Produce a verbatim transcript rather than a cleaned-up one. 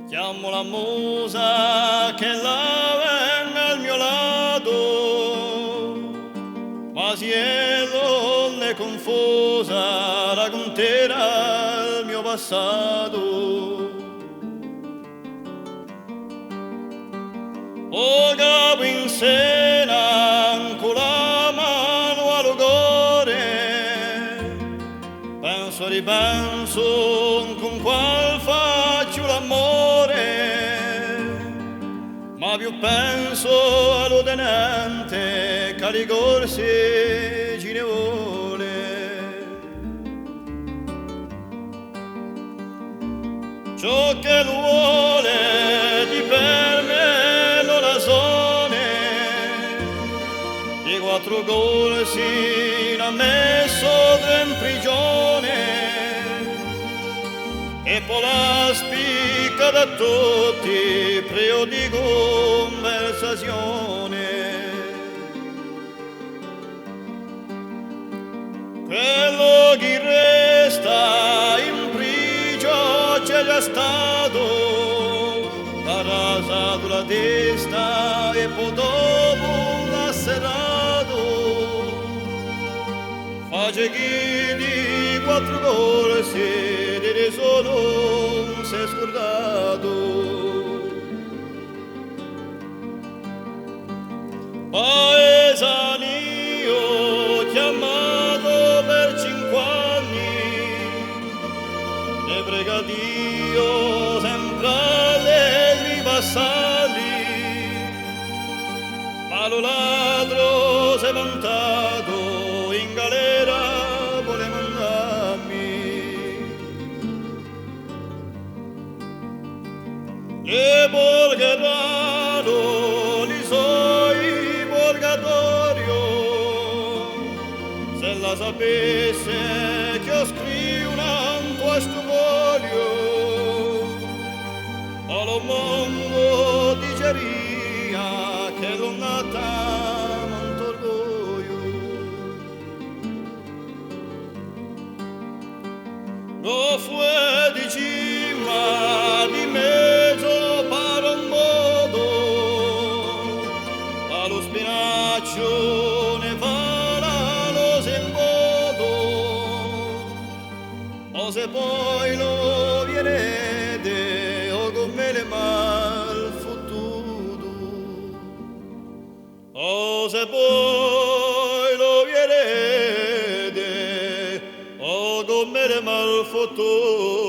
Chjamu la musa ch'ella venga al mio latu, ma si ella hè cunfusa, raccunterà il mio passatu. O capu in sena, incù la manu à lu core, pensu, ripensu incù qual facciu l'amore, ma più pensu à lu tenente ch'à li corse ci ne vole. Ciò ch'ellu vole di per mè l'orazone, di quattru corsi n'hà messu tre in prigione, è po l'hà spiccatu à tutti preu di cunversazione. Quellu chì resta in prigiò ci hè statu, hà rasatu la testa è po dopu l'hà serratu. Face chì di quattru corsi di Re Solu s'hè scurdatu. Paesaninu chjamatu per cinque anni, ne prega Diu sempre allegri passà li, ma lu ladru s'hè vantatu, in galera vole mandà mi. È purgheranu li soi purgatoriu, s'ella sapesse ch'o scrivu nantu à stu fogliu, à lu mondu diceria ch'ellu n'hà tantu orgogliu. Lo fue di cima di mezu par un modu, à lu spinacciu ne farà lu simbodu, o se poi lu viderete, o cum'ellu hè mal futtutu. O se poi lu viderete, o cum'ellu hè mal futtutu.